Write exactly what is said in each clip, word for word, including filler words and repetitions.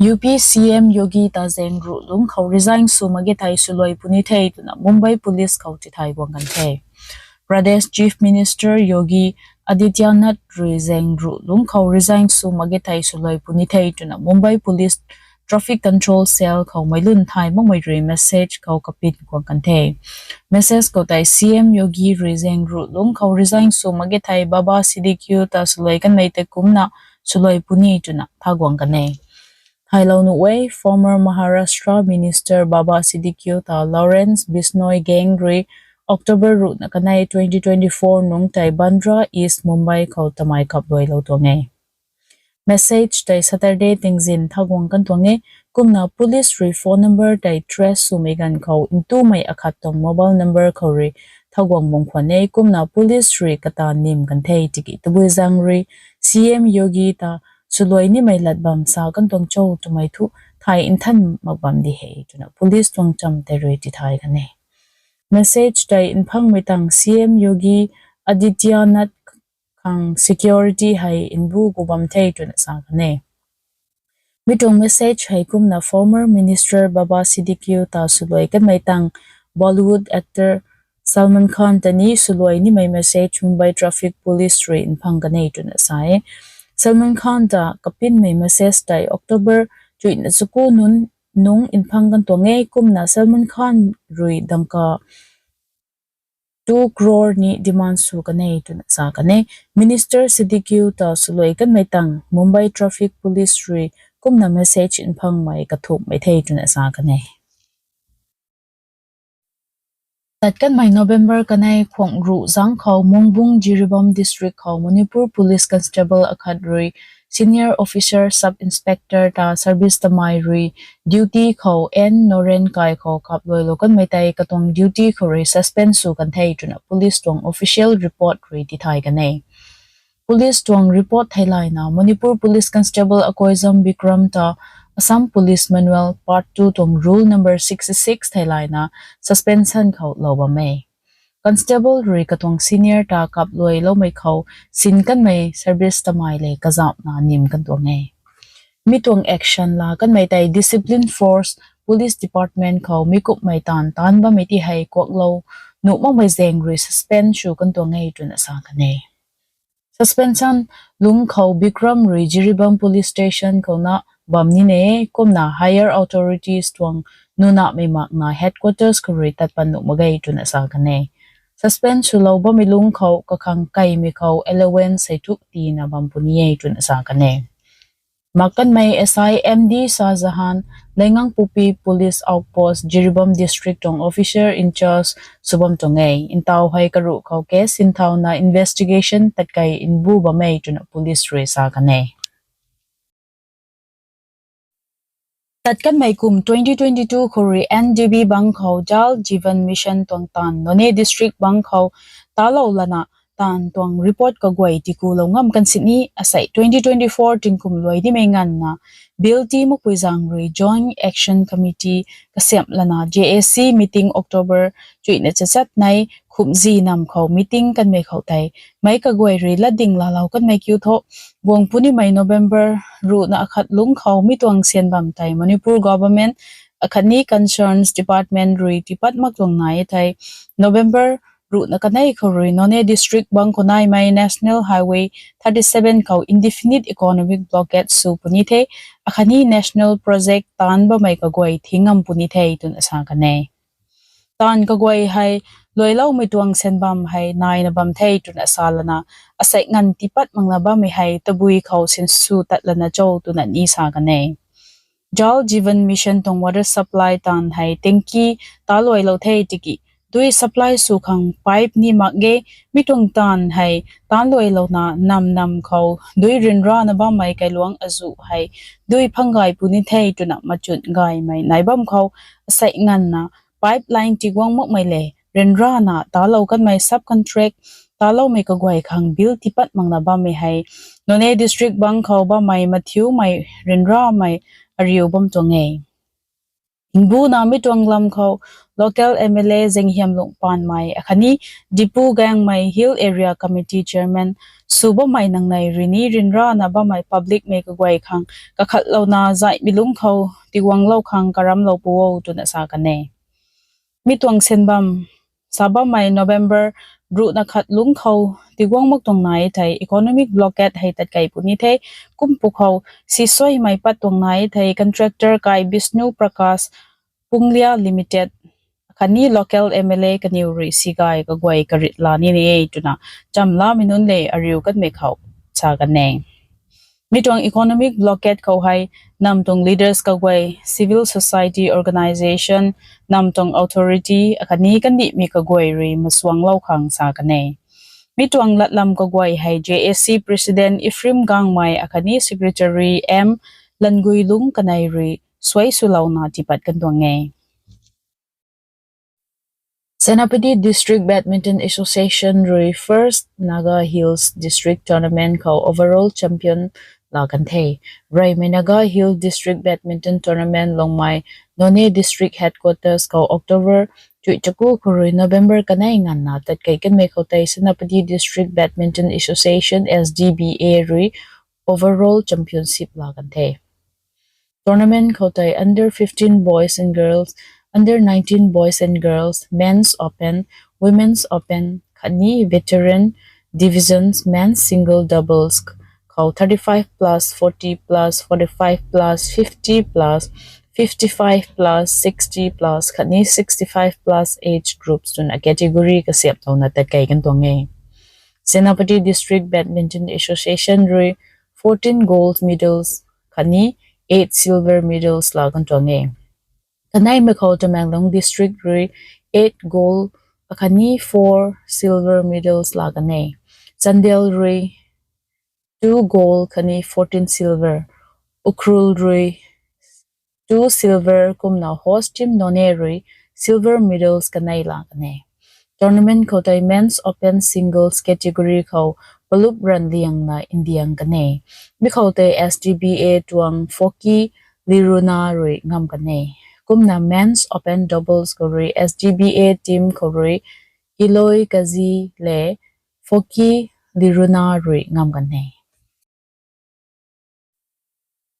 UP CM Yogi ta zaeng ruh lungc khou resign sw mak ge thei swluai puni the twna Mumbai Police khou tithay guang kan the. Pradesh Chief Minister Yogi Adityanath rui zaeng ruh lungc khou resign sw mak ge thei swluai puni the twna Mumbai Police Traffic Control Cell khou meic lun thay makmei rui message khou kapin guang kan the. Message khou tei CM Yogi rui zaeng ruh lungc khou resign sw mak ge thei Baba Siddique ta swluai kanmei tei kumna swluai puni twna tha guang kan e. Thaylou nuh e, former Maharashtra Minister Baba Siddique ta Lawrence Bishnoi gang rui October ruhna kanei twenty twenty-four nungc tei Bandra East Mumbai khou tamei kapluailou tuang e. Message tei Saturday tingzin tha guang kan tuang e, kumna police rui phone number tei trace swmei ganv khou ntumei akhat tuang mobile number khou rui tha guang bam khwan e, kumna police rui kata nim kan the tiki tabui zaeng rui CM Yogi ta swluai nimei lat bam sa kan tuang cho twmei thu thay nthan mak bam di he twna police tuang cham tei rui tithay kan e. Message tei nphangmei tang CM Yogi Adityanath khang security hei nbu gu bam the twna sa kan e. Mi tuang message hei kumna former Minister Baba Siddique ta swluai kanmei tang Bollywood actor Salman Khan ta ni swluai nimei message Mumbai Traffic Police rui nphang kan e twna sa e. Salman Khan ta kapinmei message tei October chuihna chaku nunc nungc nphang kan tuang e, kumna Salman Khan rui dangka two crore ni demand sw kan e twna sa kan e. Minister Siddique ta swluai kanmei tang Mumbai Traffic Police rui kumna message nphangmei kathumhmei the twna sa kan e. Tat kanmei November kanei khuang ruh zaeng khou Mungbung Jiribam District khou Manipur Police Constable akhat rui Senior Officer Sub Inspector ta service tamei rui duty khou N Noren kai khou kapluailou kanmei tei katuang duty khou rui suspend sw kan the twna police tuang official report rui tithay kan e. Police tuang report theilayna Manipur Police Constable Akoijam Bikram ta Assam Police Manual Part two tuang rule number sixty-six theilayna suspension khou lou bam e. Constable rui katuang senior ta kapluailoumei khou sin kanmei service tamei le kazauhna nim kan tuang e. Mi tuang action la kanmei tei discipline force police department khou mi kumhmei taanv taanc bammei ti hei kuaklou nuh makmei zaeng rui suspend sw kan tuang e twna sa kan e. Suspension lungc khou Bikram rui Jiribam Police Station khou na bam ni ne, kumna higher authorities tuang nunahmei makna headquarters khou rui tat pat nuh mak ge twna sa kan e. Suspend swlou bammei lungc khou kakhang kaimei khou allowance hei thuk tiina bam puni e twna sa kan e. Mak kanmei S I M D Shah Jahan, Leingangpokpi Police Outpost, Jiribam District tuang officer in charge sw bam tuang e. Ntaw hei karuh khou case sinthauna investigation tatkei nbu bam e twna police rui sa kan e. Tat kanmei kum twenty twenty-two khou rui N D B bang khou Jal Jeevan Mission tuang taanv Noney District bang khou talou lana taanv tuang report kaguay tikulou ngam kan sini asei twenty twenty-four tingkum luai dimei nganvna bill ti makpui zaeng rui Joint Action Committee kasiamh lana J A C meeting October chuihna chachat nei khumhzi nam khou meeting kanmei khou tei meic kaguay rui latding laalou kanmei kiu tho. Guang punimei November ruhna akhat lungc khou mi tuang syan bam tei Manipur Government akhatni concerns department rui tipat mak tuang nai e thei November ruhna kanei khou rui Noney District bang khou naimei National Highway thirty-seven khou indefinite economic blockade sw puni the, akhatni national project taanv bammei kaguay thingam puni the twna sa kan e. Taanv kaguay hei luailoumei tuang syan bam hei naina bam the twna sa lana asei nganv tipat makna bammei hei tabui khou sinsw tat lana cho twna ni sa kan e. Jal Jeevan Mission tuang water supply taanv hei tanki taluailou the tiki dui supply sw khang pipe ni mak ge, mi tuang taanv hei taanluailouna nam nam khou dui ryanrana bammei kailuangc azuh hei dui phang gay puni the twna machun gaymei nai bam khou asei nganvna pipeline tiguang makmei le ryanrana talou kanmei subcontract taloumei kaguay khang bill tipat makna bammei hei Noney District bang khou bammei mathiumei ryanramei ariu bam tuang e. Mbuna mi tuang lam khou local M L A Zenghiamlung Panmei akhatni Dipu Gangmei Hill Area Committee Chairman sw bammei nangnei rui ni ryanrana bammei public mei kaguay khang kakhatlouna zaihmei lungc khou tiguanglou khang karamlou pu o twna sa kan e. Mi tuang sen bam sa bammei November ruhna khat lungc khou tiguang mak tuang nai thei economic blockade hei tatkei puni the. Kum pu khou sisuaimei pat tuang nai thei contractor kai Bishnu Prakash Punglia Limited khatni local M L A kaniw rui sigai kaguay karit la ni ni e twna chamlamei nunc le ariu kanmei khou sa kan e. Mi tuang economic blockade khou hei nam tuang leaders kaguay, civil society organisation, nam tuang authority akhatni kandihmei kaguay rui masuanglou khang sa kan e. Mi tuang latlam kaguay hei J A C President Ephraim Gangmei akhatni Secretary M Languilung kanei rui suai swlouna tiipat kan tuang e. Senapati District Badminton Association rui First Naga Hills District Tournament khou overall champion la kan the. Reymei Naga Hills District Badminton Tournament Longmei Noney District Headquarters khou October chuih chaku khou rui November kanei nganvna tatkei kanmei khou tei Senapati District Badminton Association, S D B A rui overall championship la kan the. Tournament khou tei under fifteen boys and girls, under nineteen boys and girls, men's open, women's open khatni veteran divisions, men's single doubles khou thirty-five plus, forty plus, forty-five plus, fifty plus, fifty-five plus, sixty plus khatni sixty-five plus age groups twna category kasiamhlouna tatkei kan tuang e. Senapati District Badminton Association rui fourteen gold medals khatni eight silver medals la kan tuang e. Kaneimei khou Tamenglong District rui eight gold akhatni four silver medals la kan e. Chandel rui two gold khatni fourteen silver, Ukhrul rui two silver kumna host team Noney rui silver medals kanei la kan e. Tournament khou tei men's open singles category khou palup ranv liangna ndiang kan e. Mi khou tei S D B A tuang Foki Liruna rui ngam kan e. Kumna men's open doubles khou rui S D B A team khou rui Iloi Kazi le Foki Liruna rui ngam kan e.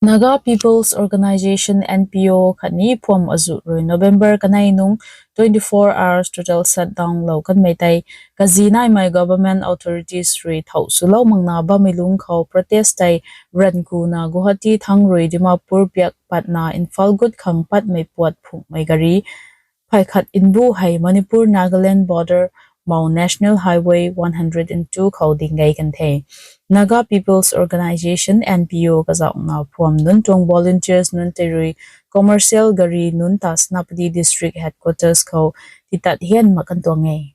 Naga People's Organisation, N P O khatni phuam azuh rui November kanei nung twenty-four hours total shutdown lou kanmei tei kazi naimei government authorities rui thau swlou makna bammei lungc khou protest tei ranv kuna Guwahati thang rui Dimapur biak patna Imphal gut khang patmei puat phunghmei gari phay khat mbu hei Manipur Nagaland border mou National Highway one hundred and two khou ding gei kan the. Naga People's Organisation, N P O kazauhna phuam nunc tuang volunteers nunc tei rui commercial gari nunc ta Senapati District Headquarters khou titat hian mak kan tuang e.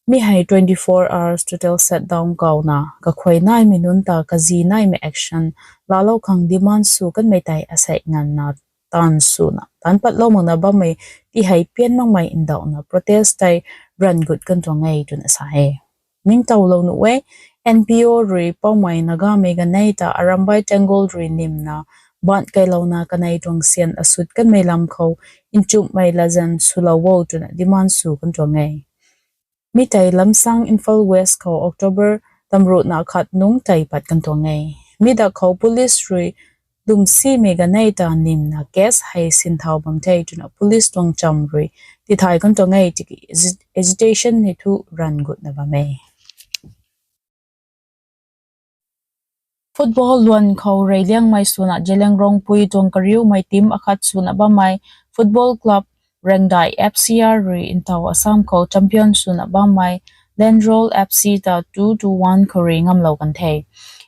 Mi hei twenty-four hours total shutdown kauna kakhuay naimei nunc ta kazi naimei action laalou khang demand sw kanmei tei asei nganvna taanv swna taanc patlou makna bammei ti hei pian makmei ndauhna protest tei ranv gut kan tuang e twna sa e. Ningtowlou nuh e, N P O rui Poumai Nagamei ganei ta Arambai Tenggol rui nimna baan kailouna kanei tuang syan asut kanmei lam khou nchumhmei latzan swlou o twna demand sw kan tuang e. Mi tei Lamsang, Imphal West khou October tamruhna khat nung tei pat kan tuang e. Mi dak khou police rui lwmsimei ganei ta nimna case hei sinthau bam the twna police tuang cham rui tithay kan tuang e tiki agi-, agitation ni thu ranv gutna bam e. Football luan khou reyliangmei swna Zeliangrongpui tuang kariumei team akhat swna bammei Football Club Rengdai F C R rui ntaw Assam khou champion swna bammei Lendrol F C ta two to one khou rui ngamlou kan the.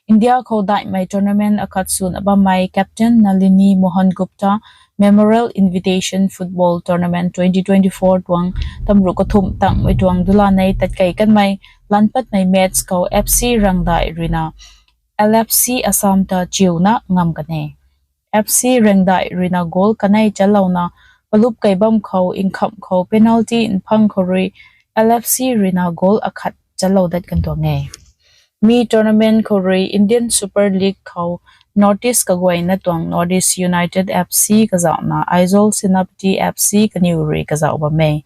India khou daihmei tournament akhat swna bammei Captain Nalini Mohan Gupta Memorial Invitation Football Tournament twenty twenty-four tuang tamruh kathumh tangmei tuang dulanei tatkei kanmei lanpatmei match khou F C Rengdai ruina L F C Assam ta chiuna ngam kan e. F C Rengdai ruina goal kanei chalouna palup kei bam khou nkhamh khou penalty nphang khou rui L F C ruina goal akhat chalou dat kan tuang e. Mi tournament khou rui Indian Super League khou North East kaguayna tuang North East United F C kazauhna Aizawl Senapati F C kaniw rui kazauh bam e.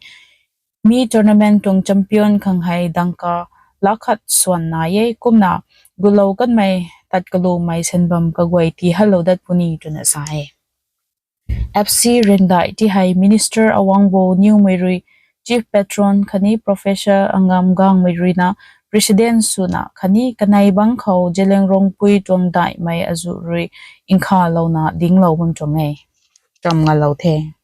Mi tournament tuang champion khang hei dangka lakh khat swan nai e, kumna gulou kanmei tat kalumei senbam kaguay tii halou dat puni twna sa e. F C rengdai ti hei Minister Awangbo Newmei rui, Chief Patron khatni Professor Angam Gangmei ruina President swna khatni kanei bangc khou Zeliangrongpui tuang daihmei azuh rui nkhavlouna dingclou bam tuang e. Ram ngalou the.